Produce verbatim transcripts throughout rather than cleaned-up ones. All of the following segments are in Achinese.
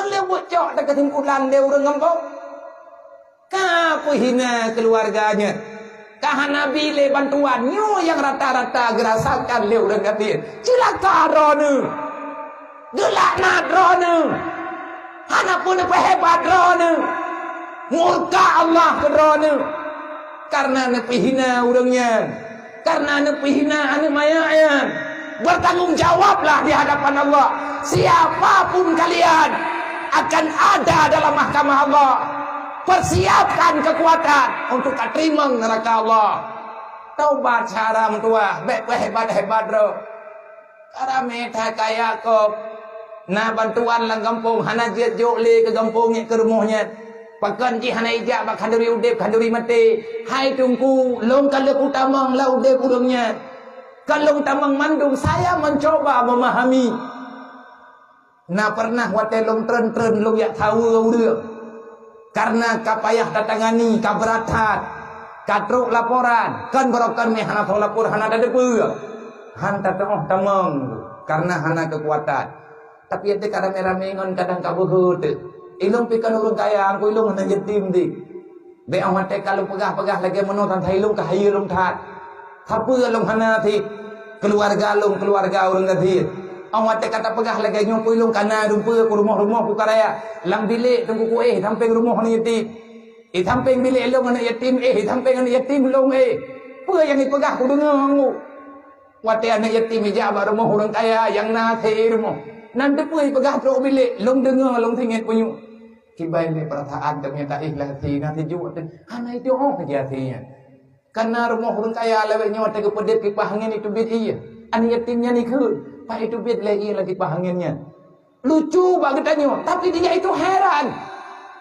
Lé buet cok teukesimpulan lé ureuëng gampông. Ka peuhina keuluwarga nyan. Ka hana bi lé bantuan nyoe nyang rata-rata geurasakan lé ureuëng gasien. Cilaka droeneuh. Geulaknat droeneuh. Hana peuneupeuhebat droeneuh. Murka Allah keu droeneuh. Karena neupeuhina ureuëng nyan. Karena neupeuhina aneuëk manyak nyan. Bertanggung jawablah di hadapan Allah. Siapapun kalian akan ada dalam mahkamah Allah. Persiapkan kekuatan untuk ka teurimong neraka Allah. Taubat syara meutuwah, bék peuhebat-hebat droe. Ka ramé that kaya kop. Na bantuan lam gampông, hana jeuet jok lé keu gampông nyan keu rumoh nyan. Pakon jih hana ijak bak khanduri udeb, khanduri maté. Hai Teungku, lôn ka lheueh kutamong lam udeb ureuëng nyan. Ka lôn tamong mandum, saya mencoba memahami. Na pernah watée lôn treun-treun lôn jak saweue ureuëng. Karena ka payah tatangani, ka brat that. Ka trok laporan, kon barokon meuhana soe lapor hana tateupeue. Han tateuoh tamong, karena hana keukuatan. Tapi até ka ramé-ramé ngon kadang ka beuhe teuh. Ilông pi kon ureuëng kaya, angku ilông hana yatim di. Bék 'oh watée ka lôn peugah-peugah lagée meunoe tan ilông ka hayeue lông that. Sapeue lông hana sit? Keuluwarga lông, keuluwarga ureuëng gasien. 'Oh watée ka tapeugah lagée nyoe ku ilông ka na dumpeue ku rumoh-rumoh ku karaya. Lam bilék teungku ku éh sampéng rumoh aneuëk yatim. Éh sampéng bilék lông aneuëk yatim éh, éh sampéng aneuëk yatim lông éh. Peue nyang ipeugah ku deungoe ngon. Watée aneuëk yatim ijak bak rumoh ureuëng kaya nyang na sit rumoh. Nan teupeue ipeugah trok bilék, lông deungoe lông singet punyueng. Kiban lé peurasaan teumita ikhlaih hana sijuek teuh hana iteuoh keu jih nyan. Kana rumoh ureuëng kaya lawét nyoe teugeupeudet kipah angén iteubiet ié. Aneuëk yatim nyan ikheun, pat iteubiet lé ié lam kipah angén nyan. Lucu bak geutanyoe, tapi dia itu heran.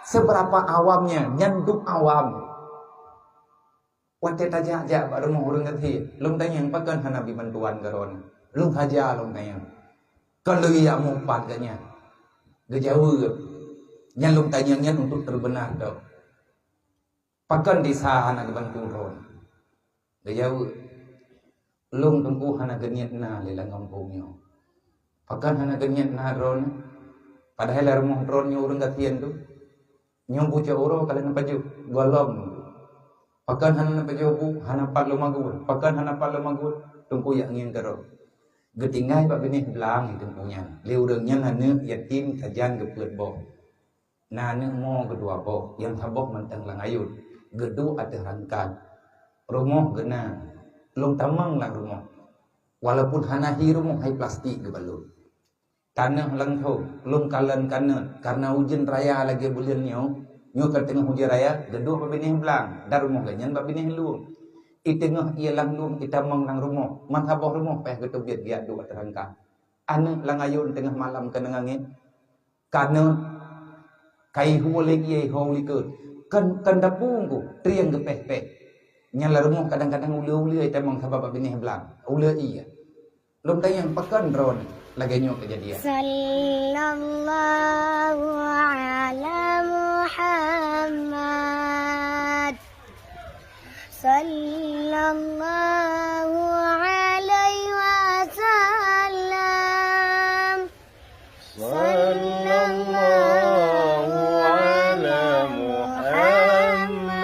Seberapa awamnya, nyan dum awam. Watée tajak-jak bak rumoh ureuëng gasien, lôn tanyong pakon hana bi bantuan keudroe. Lôn haja lôn tanyong. Kon lôn ijak mupat geuh nyan. Geujaweueb, nyang lôn tanyong nyan untuk teubeunar dok. Pakon desa hana geubantu droe? Geujaweueb, lôn teungku hana geuniet na lé lam gampông nyoe. Pakon hana geuniet na droe? Padahai lam rumoh droe nyoe ureuëng gasien tu. Nyoe bucok uroe ka lheueh neupajoh, gohlom. Pakon hana neupajoh bu, hana pat lôn maguen. Pakon hana pat lôn maguen, teungku jak ngieng keudroe. Geutinggai bak binéh blang teungku nyan. Lé ureuëng nyan aneuëk yatim sajan geupeuet boh. Na aneuëk mo geudua boh, nyang saboh mantong lam ayôn, geuduek ateueh rangkang. Rumoh geuna, lôn tamong lam rumoh. Walaupun hana hi rumoh, hai plastik geubalot. Tanoh langsong, lôn kalon kanot, karena ujeuen raya lagée buleuen nyoe, nyoe ka teungoh ujeuen raya, geuduek bak binéh blang, dan rumoh geuh nyan bak binéh lueng. Iteungoh ié lam lueng, itamong lam rumoh, meusaboh rumoh payah geuteubiet geujak duek ateueh rangkang. Aneuëk lam ayôn teungoh malam keuneuk angén, kanot, kai hue lé ié ho likot, kon, kon dapu ku, trieng geupéh-péh. Nyan lam rumoh kadang-kadang uleue-uleue itamong sabab bak binéh blang, uleue ié. Lôn tanyong pakon droe lagée nyoe keujadian. Sallallahu ala Muhammad. Sallallahu alaihi wasallam. Sallallahu ala Muhammad.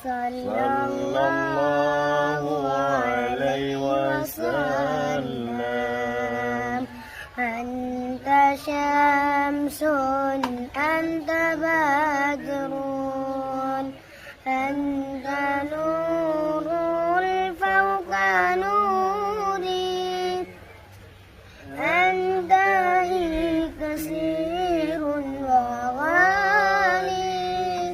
Sallallahu alaihi wasallam. Anta syamsun, anta badrun, anta nurun fauqa nuri. Anta iksirun wa ghali,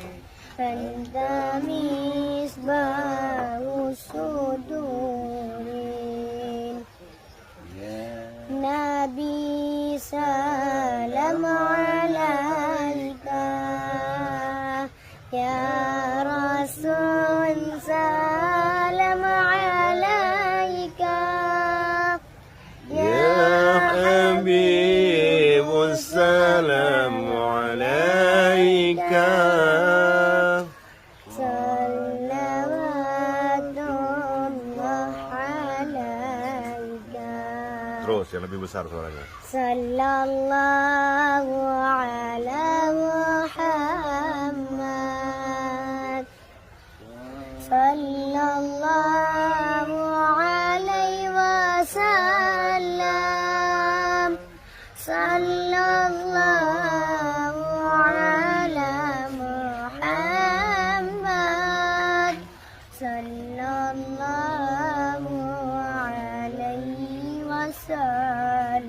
anta misbahus suduri. Nabi salam alaika, ya Rasul salam alaika. Ya Habib, salam alaika. Salawatullah alaika. Terus, yang lebih besar suaranya. Sallallahu ala Muhammad. Sallallahu alaihi wasallam. Sallallahu ala Muhammad. Sallallahu alaihi wasallam.